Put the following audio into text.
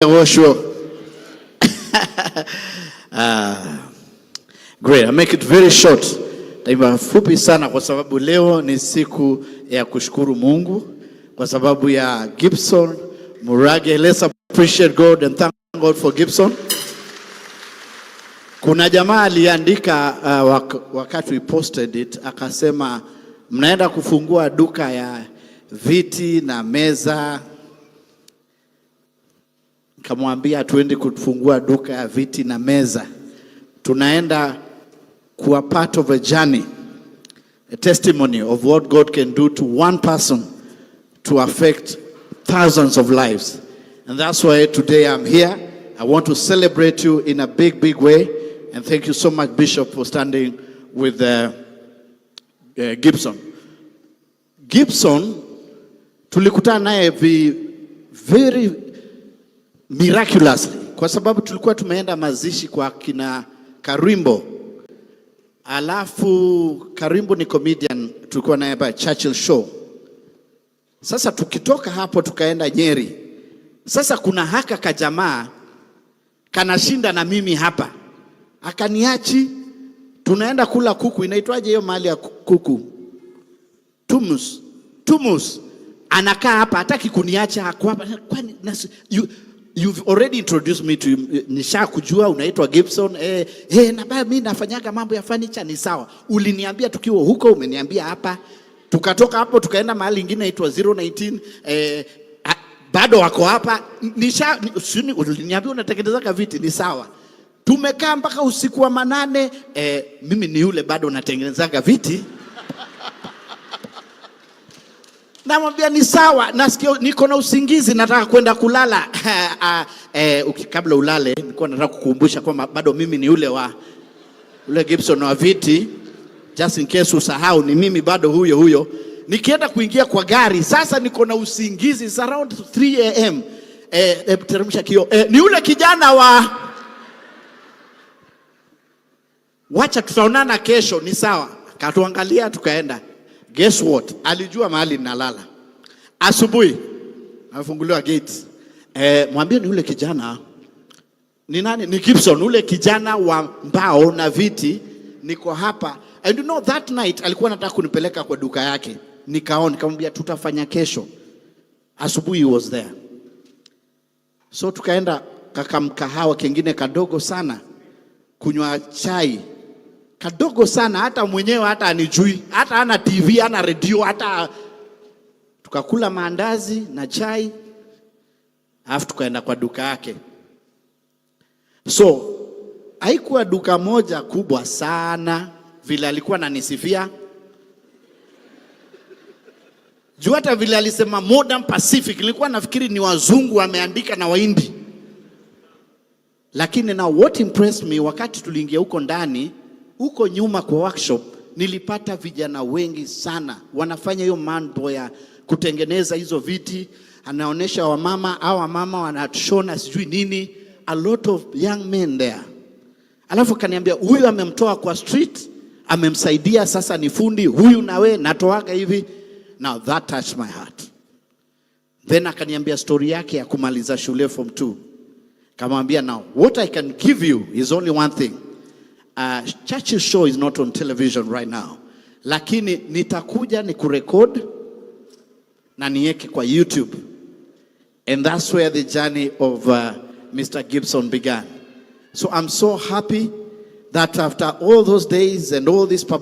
Osho. Ah, great. I make it very short. Taimba fupi sana kwa sababu leo ni siku ya kushukuru Mungu kwa sababu ya Gibson Murage. Let's appreciate God and thank God for Gibson. Kuna jamaa aliandika wakati we posted it akasema mnaenda kufungua duka ya viti na meza. Nikamwambia hatuendi kufungua duka ya viti na meza, tunaenda kuwa part of a journey, a testimony of what God can do to one person to affect thousands of lives. And that's why today I'm here. I want to celebrate you in a big, big way. And thank you so much, Bishop, for standing with Gibson. Gibson, tulikutana naye very miraculously kwa sababu tulikuwa tumeenda mazishi kwa kina Karimbo. Alafu Karimbo ni comedian tulikuwa naye hapa Churchill Show. Sasa tukitoka hapo tukaenda Nyeri. Sasa kuna haka kajamaa kanashinda na mimi hapa, akaniachi. Tunaenda kula kuku, inaitwaje hiyo mahali ya kuku? Tumus. Tumus. Anakaa hapa, hataki kuniacha, ako hapa. Kwani you've already introduced me to you. Nishakujua unaitwa Gibson. Na baba mimi nafanyaga mambo ya furniture, ni sawa. Uliniambia tukiwa huko, umeniambia hapa. Tukatoka hapo tukaenda mahali ingine inaitwa 019, bado wako hapa. Uliniambia unatengenezaga viti, ni sawa. Tumekaa mpaka usiku wa manane. Mimi ni yule bado natengenezaga viti. Namwambia ni sawa, nasikia niko na usingizi, nataka kwenda kulala. Kabla ulale, nilikuwa nataka kukumbusha kwamba bado mimi ni yule wa ule Gibson wa viti, just in case usahau, ni mimi bado huyo huyo. Nikienda kuingia kwa gari sasa, niko na usingizi, it's around 3 a.m. Teremsha kioo. Ni yule kijana wa, wacha tutaonana kesho, ni sawa. Katuangalia tukaenda. Guess what? Alijua mahali ninalala. Asubuhi amefunguliwa gate. Mwambie ni yule kijana. Ni nani? Ni Gibson, ule kijana wa mbao na viti. Niko hapa. And you know that night alikuwa anataka kunipeleka kwa duka yake. Nikaona, nikamwambia tutafanya kesho. Asubuhi he was there. So tukaenda kakamkahawa kengine kadogo sana kunywa chai kadogo sana, hata mwenyewe hata anijui, hata ana TV, ana redio, hata tukakula maandazi na chai, alafu tukaenda kwa duka yake. So haikuwa duka moja kubwa sana vile alikuwa ananisifia juu, hata vile alisema Modern Pacific, nilikuwa nafikiri ni wazungu wameandika na Wahindi. Lakini now what impressed me, wakati tuliingia huko ndani, huko nyuma kwa workshop, nilipata vijana wengi sana wanafanya hiyo mambo ya kutengeneza hizo viti. Anaonesha wamama au wamama wanashona sijui nini, a lot of young men there. Alafu kaniambia huyu amemtoa kwa street, amemsaidia sasa ni fundi huyu, na we natoaga hivi. Now that touched my heart. Then akaniambia story yake ya kumaliza shule form 2. Kamwambia now what I can give you is only one thing. Churchill Show is not on television right now. Lakini nitakuja ni kurekod na niweke kwa YouTube. And that's where the journey of Mr. Gibson began. So I'm so happy that after all those days and all this publicity